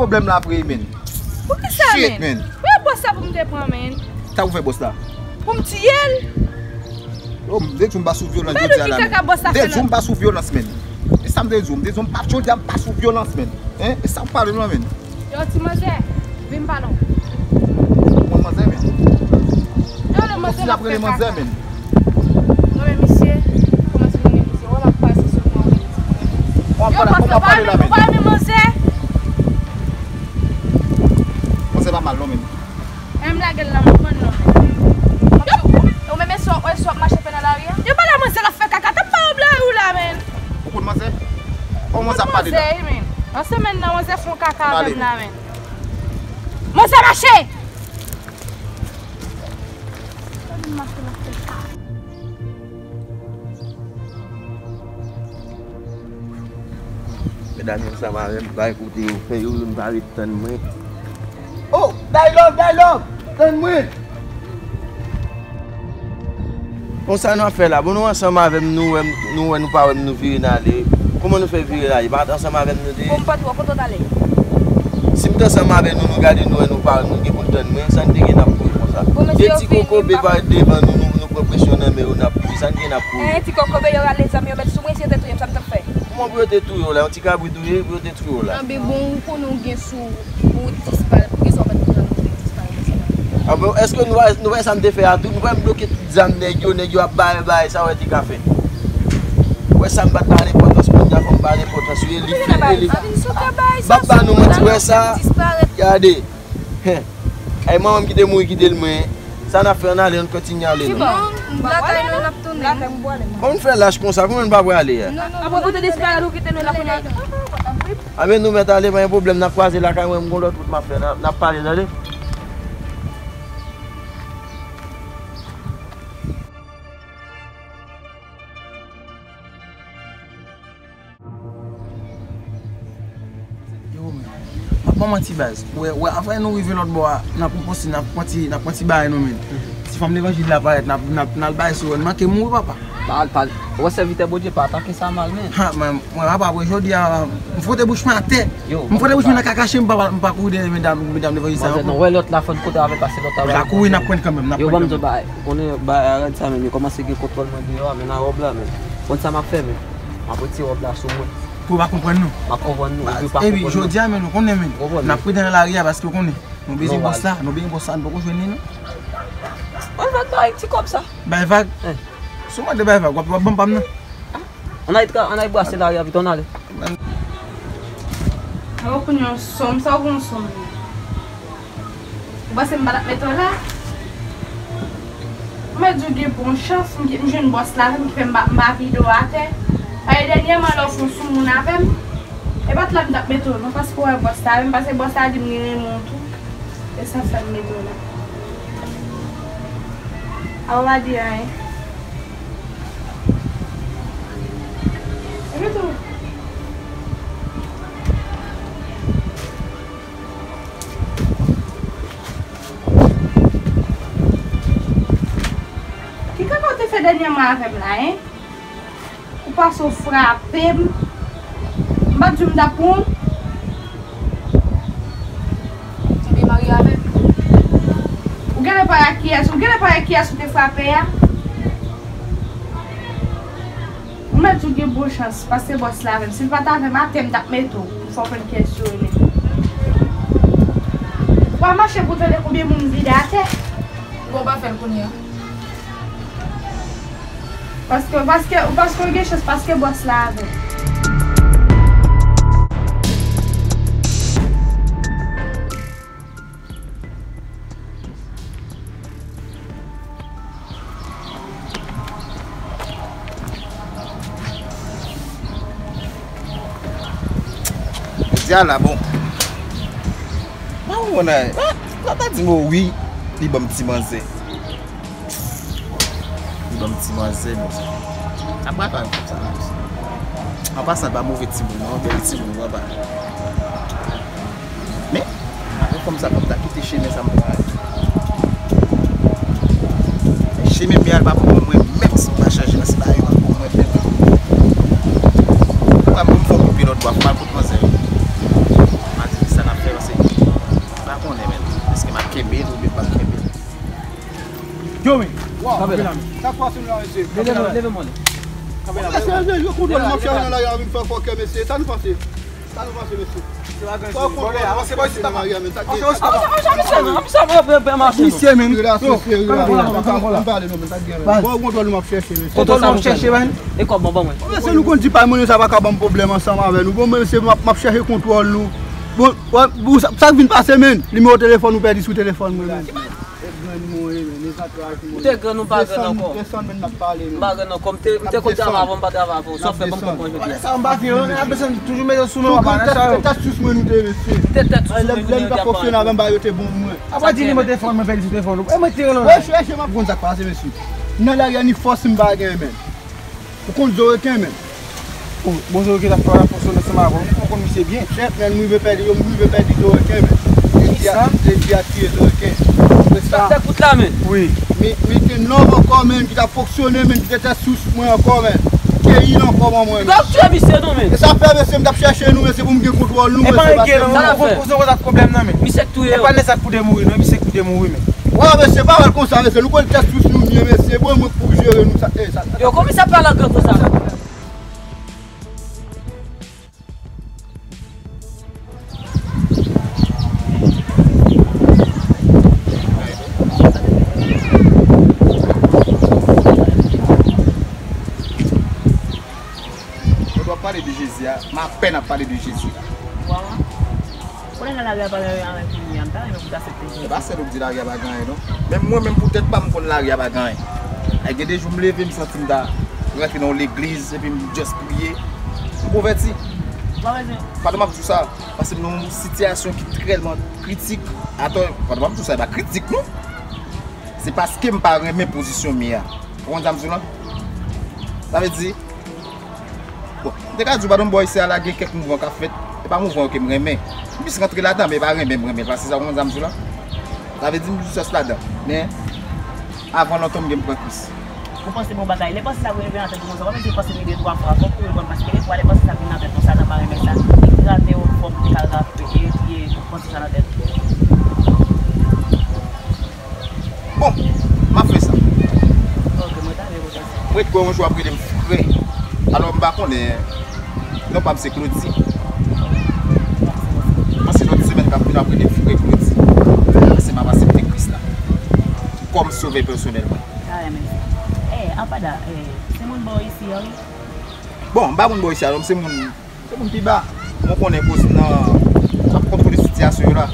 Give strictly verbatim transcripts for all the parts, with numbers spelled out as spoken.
Pwoblèm la vre, men. Poukisa, men? Shit, men. Wè bòs la pou m te pran, men. Sa pou fè bòs la? Pou m tiye l? Yo, m te di w m pa sou vyolans jodi a la, men. M te di w m pa sou vyolans, men. E sa m te di w, m te di w m pa, jodi a m pa sou vyolans, men. Hein? E sa w pale m lan, men. Yo, ti manzè, vin m pale w. Ou konn manzè, men. Yo, non, manzè, m ap fè kaka. Kontinye ap rele manzè, men. Non, men misye, kòman ti moun misye? Wè, m ap pase sou mwen, wè. Yo, bòs la, pa renmen, pa renmen manzè. Manzè pa mal, non, men. Menm lage l la, m ap pran non. Ou menm, e sou, e sou ap mache fè nan lari a? Yo, pale manzè la fè kaka, t ap ba w blan ou la, men. Ou konn manzè? Ou manzè ap pale la. Manzè, wi, men. Nan semèn nan, manzè fè yon kaka avè m la, men. Manzè mache! Medam yo ansanm avè m, bay kote yo fè yo, yo pa ret tann mwen. Oh, Daylove, Daylove, tann mwen. Bon, sa nou ap fè la? Bon, nou ansanm avè m, nou wè m, nou wè nou pa wè m, nou vire n ale. Kòman nou fè vire n ale? Pa t ansanm avè m nou te ye? Bon, m pa t wè, kote w t ale? Si m t ansanm avè nou, nou gade, nou wè nou pa wè m, nou gen pou n tann mwen, sa n te gen n ap kouri konsa? Bon, mesye, yo vini, m pa. Ti kokobe parèt devan nou, nou, nou pran presyon nan men yo, n ap kouri, sa n gen n ap kouri? Eh, ti kokobe, yo rale zam, yo mèt sou mwen, si yo te touye m, sa m t ap fè? Kòman pou yo te touye w la? Yon ti kabrit ou ye, pou yo te touye w la? Anben bon, ou konnen w gen sou ou, ou disparèt. Poukisa w pa t kontan nou te disparèt ansanm avè m? Anben, èske nou wè, nou wè sa m te fè a tou? Nou wè m bloke tout zam nèg yo, nèg yo ap bare, bare, sa w wè te ka fè? Ou wè sa m pa t ba l enpòtans, kounye a fò m ba l enpòtans, wi, li fè, li fè. M ap ba nou manti, wè sa? Gade. Ay, manman m ki te mouri, kite l mwen. Sa n ap fè, ann ale, ann kontinye ale, non? Bon, lakay nou, n ap tounen. Kòman n fè lach konsa? Kòman n pa prale a? Apre ou te disparèt, ou kite nou la kounye a. Anben, nou mèt ale, pa gen pwoblèm, n ap kwaze lakay mwen, m gon lòt wout m ap fè, n ap, n ap pale, tande? Yo, men. M ap ban manti baz. Wè, wè, apre nou rive lòt bò a, n ap pran ti, n ap pran ti, n ap pran ti bagay nou, men. Ti fanm levanjil la parèt, n ap, n ap, n al bay sou yo. N manke mouri, papa. Pa al, pa al. Ou wè sèvitè Bondye pa atake sa mal, men. Ha, men, mwen, papa, apre jodi a, m fwote bouch mwen atè. M fwote bouch mwen nan kaka chen, m pa, m pa kouri dèyè medam, medam levanjil sa yo. Manzè, non, wè lòt la, fò n kote avè l pase lòt la. N ka kouri, n ap pran kanmenm, n ap pran kanmenm. Yo, ban m di w bagay. Ou konnen bagay a rèd sa, men yo kòmanse gen kontwòl mwen deyò a, men nan wòb la, men. Konn sa m ap fè, men. M ap retire wòb la sou mwen. Pou w pa konprann nou. M ap konprann nou, epi w pa konprann mwen. Epi, jodi a, men, nou konnen, men. N ap pridan nan lari a, paske w konnen. Nou bezwen bòs la, nou bezwen bòs la, nou poko jwenn li, non. Bay vag, bay ti kòb sa. Bay vag? Si w mande bay vag, w ap, w ap ban m pa m nan. Ann al, ann al brase lari a vit, ann ale. Alò, kounye a, sonm, sa w gen sonm. Ou panse m pa t ap mete w la? Mwen di w gen bon chans, m gen, m jwenn bòs la menm ki fè m pa, m pa vide w atè. Paske dènyèman lè w fè w soumoun avè m, e pa t la m t ap mete w non, paske w wè bòs la menm, paske bòs la di m li renmen w tou. E sa fè m mete w la. A w pa di anyen. Epi tou. Ki kaka w te fè dènyèman avè m la, en? Ou pase w frape m. M pa t di w m t ap pran w. Ou te marye avè m? Ou genlè pa wè kiyès, ou genlè pa wè kiyès ou te frape a? Ou mèt di w gen bon chans, paske bòs la avè m. Si l pa t avè m, atè m t ap mete w, pou fè w konn kiyès yo rele. W a mache pou w tande konbyen moun m vide atè. Bon, w pa fè l kounye a. Paske, paske, paske w gen chans, paske bòs la avè w. Jodi a la, bon. Mwen, mwen, mwen, la, la ta di m wi, li ban m ti manzè. Li ban m ti manzè, mezanmi. Apre sa, sa, an pasan, pa move timoun, non, bèl timoun, papa. Men, apre fòm sa, fòm ta kite chemen sa m pran. Chemen m ye a, l pa pou mwen, menm si m pa chanje nan se bagay yo, pa pou mwen menm. Fwa m fò m koupe lòt bò, fò m al kot manzè yo. M a di sa n ap fè, Yo, men. Waw, kanpe la. Sa k pase nou la, mesye? Leve mwen, leve mwen. Kanpe la. Mesye, yo kontwòl m ap chèche nan lari a vin fè fòkè, mesye. Sa nou panse? Sa nou panse, mesye? Fò kontwòl m ap chèche nan lari a, men. Sa k gen? Misye, men. Yo, kanpe la, kanpe la. Fò kontwòl m ap chèche, mesye. Kontwòl m ap chèche, men. E kòb, ban mwen. Mesye, nou konn di pa moun sa pa ka ban m pwoblèm ansanm avè nou. Bon, mesye, m ap, m ap chèche kontwòl nou. Bon, sa k vin pase, men? Nimewo telefòn ou pèdi sou telefòn mwen, men. E grann mwen ye, men, e sa traj mwen. Ou te grann, ou pa grann ankò. Desann, desann, men n ap pale, men. M pa grann ankò. M te, m te konn travay avè w, m pa travay avè w. Sa w fè ban m konprann jodi a. Sa m pa vin, w ap desann toujou mete sou mwen, w ap pale sa yo. Tèt sous mwen nou te, mesye. Ou te tèt sous mwen nou te, w te ap pale. Lè m pa fonksyone avè m, ba yo te bon mwen. Apa di nimewo telefòn mwen pèdi sou telefòn ou? E mwen te rele w la. Chèche, chèche, m ap konn sa k pase, mesye. Nan lari a ni fòs m pa gen, men. Ou konn zo reken, men. Oh, bon, zo reken t ap fè, t ap fonksyone ansanm avè w. Ou konn misye byen. Chèf, men, m rive pèdi, yo, m rive pèdi zo reken, men. Kisa? Nèg di a tiye zo reken. Apre sa, sa kout la, men. Wi. Men, men te nòm ankò, men, ki t ap fonksyone, men, ki te tèt sous mwen ankò, men. Keyi l ankò ban mwen, men. Li p ap tiye misye, non, men. E sa fè, mesye, m t ap chèche nou, men, se pou m gen kontwòl nou, men, se pa sa. E pa gen, non, ou konn sa k pwoblèm nan, men. Misye k touye yo. E pa nèg sa k pou te mouri, non, misye k pou te mouri, men. Wa, mesye, pa wè l konsa, mesye. Nou konn tèt sous nou byen, mesye. Bon, mwen pou jere nou sa. Eh, sa, sa. Yo, kòman sa pale an gran konsa? Lè w ap pale de Jezi a, m apèn ap pale de Jezi la. Wawa. Konnen nan lari a pa gen anyen pou li a, m ta renmen pou w ta aksepte Jezi. E pa sèl ou k di lari a pa gen anyen, non. Menm mwen menm pou tèt pa m, m konn lari a pa gen anyen. Ay, gen de jou m leve, m santi m ta rantre nan yon legliz, epi m just priye. M konvèti. Ou pa bezwen. Pandan m ap di w sa, paske m nan yon sitiyasyon ki tèlman kritik. Atò, pandan m ap di w sa, e pa kritik, non. Se paske m pa renmen pozisyon m ye a. Ou konprann sa m di w la? Sa vle di, bon, m te ka di w, pa nan bò isi a la, gen kèk mouvman k ap fèt. E pa mouvman yo ke m renmen. M jis rantre ladan, men e pa renmen m renmen l, paske sa, ou konprann sa m di w la? Sa vle di, m jis rete ladan. Men, avan lontan, m gen m pran Kris. Ou panse bon bagay. Lè panse sa vin nan tèt ou konsa, w ap di panse li de twa fwa. Fòk ou reponn, paske defwa, lè panse sa vin nan tèt konsa, nan pa renmen sa. Li grate w, fòk ou te ka rape, e, e, panse sa nan tèt ou. Bon, m ap fè sa. Ok, mwen ta vle kontan sa. Mwen kwè yon jou w ap rele m frè. Alò, m pa konnen. Non pa m se Claudy. Panse lòt semèn k ap vini w ap rele m frè Claudy. Paske m ap aksepte Kris la kòm sovè pèsonèl mwen. Sa renmen sa. Eh, apa da, eh, se moun bò isi a, wi. Bon, m pa moun bò isi a, non, m se moun Se moun pi ba. Mwen konnen koz nan, m ap kontwole sitiyasyon yo la.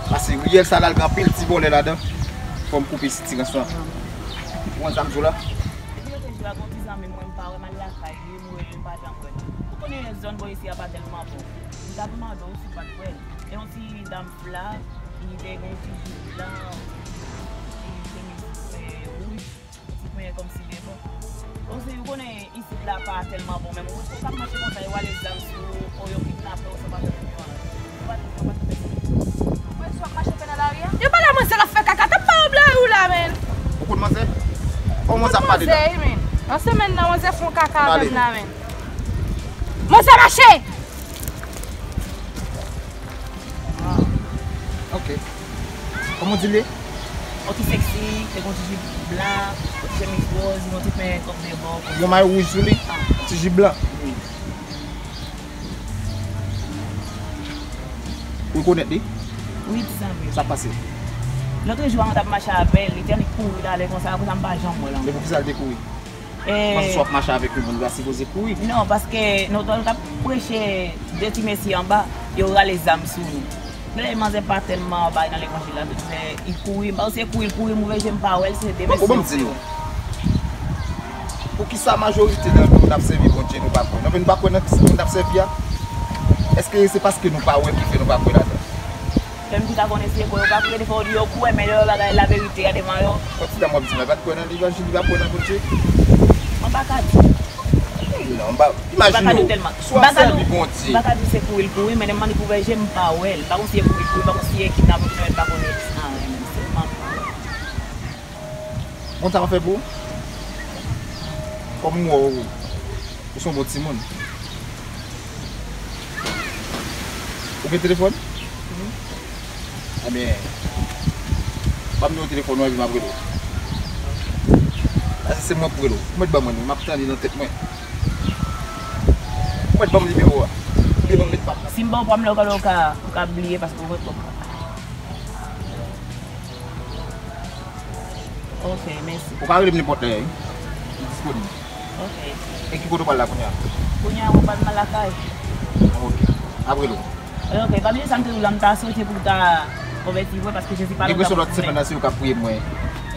Paske riyèl sa la, l gen anpil ti vòlè ladan. Fò m koupe sitirans lan. Ou konn sa m di w la? Depi lòt jou a, gen yon ti zanmi mwen, m pa wè, m al lakay li, m rele l, m pa janm wè l. Ou konnen zòn bò isi a pa tèlman bon. M t ap mande w si w pa t wè l. E yon ti dam vla, li te gen yon ti jip blan, ti chemiz, eh, wouj. Ti pwen kòmsi devan. Bon, se, ou konnen isit la pa tèlman bon, men ou, ou k ap mache konsa, yo rale zam sou ou, ou yo kidnape w, sa pa fè pou yo anyen. Ou pa t, ou pa t fè sa. Ou wè sa w ap mache fè nan lari a? Yo pa la manzè l ap fè kaka, t ap ba w blan ou la, men. Ou konn manzè? Bon, manzè ap pale la. Manzè, wi, men. Nan semèn nan, manzè fè yon kaka avè m la, men. Manzè mache! Ah, ok. Kòman w di l ye? Yon ti seksi, li gen yon ti jip blan, yon ti chemiz wòz, yon ti pen kòk de bò. Yon mayo wouj sou li, ah, yon ti jip blan. Wi. Ou rekonèt li? Wi, ti zanmi. Sa k pase? Lòt jou a, mwen t ap mache avè l, li te annik kouri talè konsa, apre sa, m pa janm wè l ankò. Men poukisa l te kouri? Eh. Paske si w ap mache avèk yon moun, ou ta sipoze kouri. Non, paske nou t ap preche de ti mesye anba, yo rale zam sou nou. Men lè manzè pa tèlman bay nan levanjil la, tout fè, li kouri, m pa se kouri, l kouri, m ouvè je m pa wè l, se de mesye yo. Bon, bon, m di nou. Poukisa majorite nan nou n ap sèvi Bondye, nou pa kwè? Non, men nou pa kwè nan ki moun n ap sèvi a? Èske se paske nou pa wè ki fè nou pa kwè ladan? Lè m chita konnen se kwè yo pa kwè, defwa yo di yo kwè, men lè yo wè bagay laverite a devan yo. Yon ti dam w ap di, mwen pa t kwè nan levanjil, li pa kwè nan Bondye. Mwen pa ka di. Non, m pa, imajine w, si w ap sèvi Bondye. M pa ka di se kouri l kouri, men lè m annik ouvè je m, m pa wè l. M pa konn si e kouri l kouri, m pa konn si e kidnape l, m pa konnen anyen, men sèlman. Bon, sa pa fè pou ou? Kòm m wè w, ou se yon bon timoun. Ou gen telefòn? Wi. Ebyen, ban m nimewo telefòn ou epi m ap rele w. Se mwen pou rele w. Ou mèt ban mwen li, m ap tande nan tèt mwen. Ou mèt ban m nimewo a. Oubyen ban m met pa m nan. Si m ba w pa m lè, ou ka, ou ka, ou ka bliye paske ou mèt ban m. Ok, mèsi. Ou ka rele m nenpòt lè, wi. M disponib. Ok. E ki kote w pral la kounye a? Kounye a, mwen pral nan lakay. Ok. Apre l. Ok, pa bliye sa m te di w la, m ta swete pou w ta konvèti vre, paske Jezi pa nan. Depi sou lòt semèn nan, se yo k ap priye pou mwen.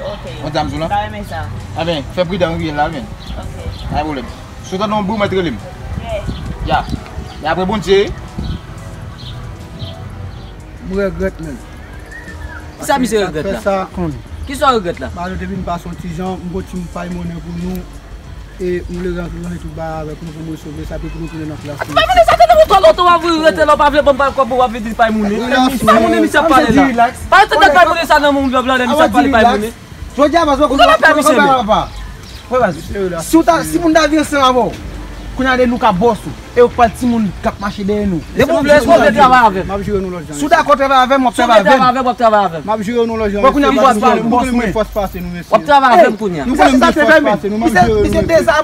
Ok. Ou tande sa m di w la? M ta renmen sa. Enben, fè pridan, wi, la, men. Ok. Pa gen pwoblèm. Si w tande yon bri, w mèt rele m. Ok. Ya. E apre Bondye. M regrèt, men. Kisa misye regrèt la? Kisa w regrèt la? Malo te vin pase yon ti jan, m gon ti pay monnen pou nou. E m vle rantre tout bagay avèk nou pou m resevre sa, epi pou nou tounen nan klas nou. Pay monnen sa, tande ou twò lontan w ap rete la, w pa vle ban m pay kòb, w ap vin di pay monnen. Pay monnen misye ap pale la. Pa tande pay monnen sa nan moun vlòv la, lè misye ap pale pay monnen. Jodi a, paske ou konn pè misye menm. Wè, baz, si w ta, si moun ta vin ansanm avè w, kounye a de nou ka bòs ou. E ou pral timoun k ap mache dèyè nou. Depi w vle, èske w vle travay avè m? M ap jere nou lòt jan. Si w dakò travay avè m, w ap travay avè m. Si w vle travay avè m, w ap travay avè m. M ap jere nou lòt jan. Wè kounye a m bòs mwen, bòs mwen. W ap travay avè m kounye a. Nou konnen nou fòs pase nou, mesye.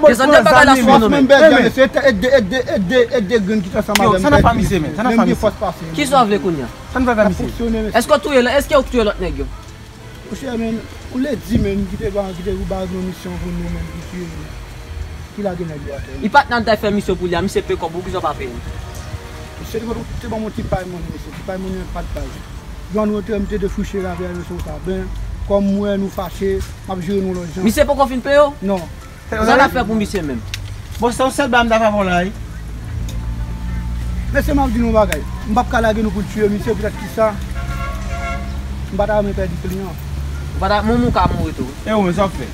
Dezòd bagay la sou nou menm. Mesye, dezòd bagay la sou nou menm. Mesye, ede, ede, ede, ede grenn ki t ansanm avè m. Yo, sa n ap fè misye menm? Sa n ap fè misye? Kisa w vle kounye a? Sa n ap fè misye? Èske w touye lòt, èske w touye lòt nèg yo? Monchè, men, ou lè di, men, ki te ba, ki te ba nou misyon pou nou, men, ki tiye nou. Ki lage nèg yo atè. Li pa t nan tay fè misyon pou li a, misye pe kòb ou, kijan w pa peye m? Misye te, te ban m yon ti pay monnen, mesye, ti pay monnen pa t bay. Jan nou te, m te defriche ravè nou sou sa. Ben, kòm m wè nou fache, m ap jere nou lòt jan. Misye poko fin peye w? Non. Sa n ap fè pou misye menm? Bon, se yon sèl bagay m ta fè avè w la, wi. Mesye, m ap di nou yon bagay. M p ap ka lage nou pou l tiye misye, poutèt kisa? M pa ta renmen pèdi kliyan. Ou pa ta, moun ou ka mouri tou. E ou menm, sa w ap fè?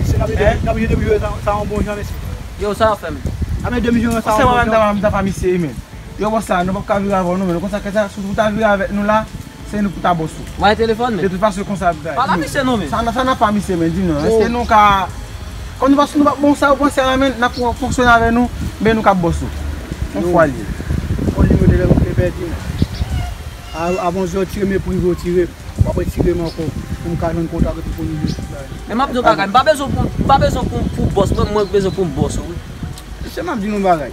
Se n ap jere, n ap jere depi jere sa, sa yon bon jan, mesye. Yo, sa w ap fè menm? N ap jere depi jere sa yon bon jan. M ta, m ta fè misye, wi, menm. Yo, bòs la, nou p ap ka vire avè w, non, menm. Konsa, kè sa, si w ta vire avèk nou la, se nou pou ta bòs ou. Mwen telefòn, men. De tout fason, konsa ap bay. Pale a misye non, men. Sa, sa n ap fè misye, men, di m non. Èske nou ka, kòm nou pa, nou pa, bon, sa ou panse a la, men, n ap fonksyone avè nou, men nou ka bòs ou. Yon fwa l ye. Bon, li mete lè ou te pèdi, men. A, avan w tire, men prive w tire. W ap retire m ankò. Pou m ka jwenn kontak epi pou nou jwe tout la. Men m ap di w bagay, m pa bezwen pou, m pa bezwen pou, pou bòs mwen, mwen bezwen pou m bòs ou, wi. Mesye, m ap di nou bagay.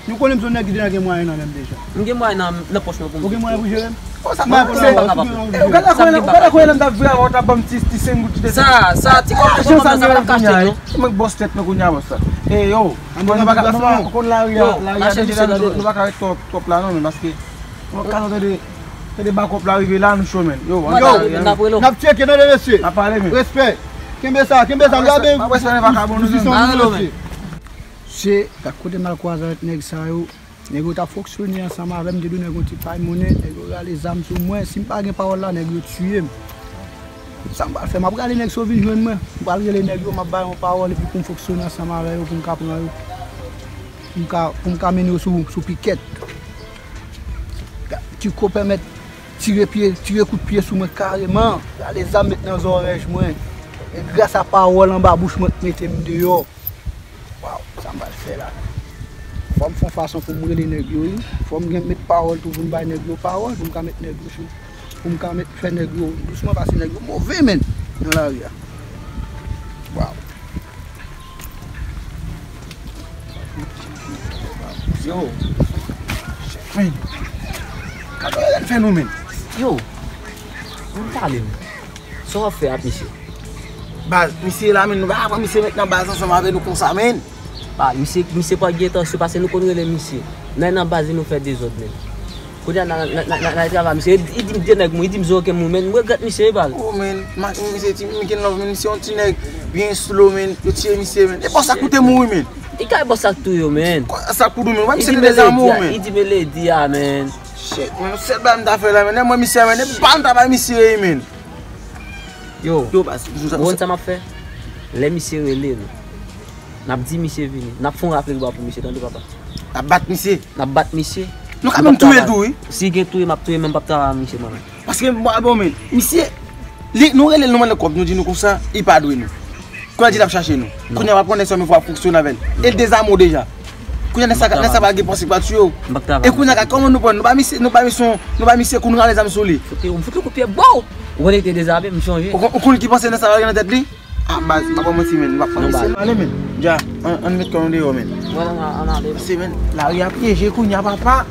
Nou konnen m se yon nèg ki deja gen mwayen nan men m deja. M gen mwayen nan, nan pòch mwen pou m. Ou gen mwayen pou jere m? Bon, sa pa pwoblèm. Ou gade kòman, ou gade kòman lè m t ap vire avè w, w t ap ban m ti, ti senk goud, ti de senk. Sa, sa, ti kòb, ti kòb sa, sa pa t ap ka achte l, non. Mwen bòs tèt mwen kounye a, bòs la. E yo, mwen nou pa ka, nou pa konn lari a, lari a deja, nou pa ka ret twòp, twòp la, non, men paske, mwen ka tande, tande bakòp la rive la, nou cho, men. Yo, yo, n ap tcheke, tande, mesye. N ap pale, men. Respè. Kenbe sa, kenbe sa, nou ap bezwen vizyon nou, mesye. Se, gad kote m al kwaze avèk nèg sa yo. Nèg yo t ap fonksyone ansanm avè m, m te dwe nèg yon ti pay monnen, nèg yo rale zam sou mwen. Si m pa gen pawòl la, nèg yo tiye m. Sa m pral fè, m ap rale nèg sa yo vin jwenn mwen. M pral rele nèg yo, m ap ba yo yon pawòl epi pou m fonksyone ansanm avè yo, pou m ka pran yo. Pou m ka, pou m ka mennen yo sou, sou pikèt. Ga-, Tiko pèmèt tire pye, tire kout pye sou mwen kareman. Rale zam met nan zòrèy mwen. E gras a pawòl anba bouch mwen k mete m deyò. Waw, sa m pral fè la? Fò m fè yon fason pou m rele nèg yo, wi. Fò m gen met pawòl tou pou m bay nèg yo pawòl, pou m ka met nèg yo sou, pou m ka met, fè nèg yo dousman, paske nèg yo move, menn, nan lari a. Waw. Yo. Menn. Gade sa yo fè nou, menn. Yo. Ann pale, menn. Sa w ap fè ak misye? Baz, misye la, menn, nou pa ka pran misye met nan baz ansanm avè nou konsa, menn. Pa, misye, misye pa gen entansyon, paske nou konn rele misye. Nan, nan baz li, nou fè dezòd, menn. Kounye a, nan, nan, nan, nan, nan travay misye, li, li di m de nèg mwen, li di m zòrèy mwen, menn. M regrèt misye, wi, baz. Oh, menn, misye ti, Micken Love, menn, misye yon ti nèg byen slow, menn. Yo tiye misye, menn. E bòs sa k te mouri, menn. Li ka bòs sa k touye yo, menn. Sa k pou di w, menn. Wè misye te dezamo, menn. Li di m ledi a, menn. Shit, menn, sèl bagay m ta fè la, menn. Lè m wè misye, menn, e bal m ta bay misye, menn. Yo, ou konn sa m ap fè? Lè misye rele nou, n ap di misye vini. N ap fè yon raple riba pou misye, tande papa. N ap bat misye. N ap bat misye. Nou ka menm touye l tou, wi. Si gen touye, m ap touye, men m p ap travay ak misye, mwen menm. Paske, bon, bon, men, misye, li, nou rele l, nou mande l kòb, nou di nou konsa, li pa dwe nou. Kounye a di l ap chache nou. Kounye a w ap pran nèg sa menm fwa fonksyone avè l. E l dezame w deja. Kounye a nèg sa, nèg sa pa gen panse pou al tiye w. E kounye a, kòman nou pran, nou ba misye, nou ba misye, nou ba misye kou, nou rale zam sou li. Fout li, fout li kout pye, bow! Ou konnen li te dezame, m chonje. Ou kon-, ou konn ki panse nèg sa gen nan tèt li? Ah, baz, m pa ba w manti, men. M ap pran mesye m ale, men. Dja, ann, ann met kò nou deyò, men. Wè, ann, ann ale. Pase, men, lari a pyeje kounye a, papa.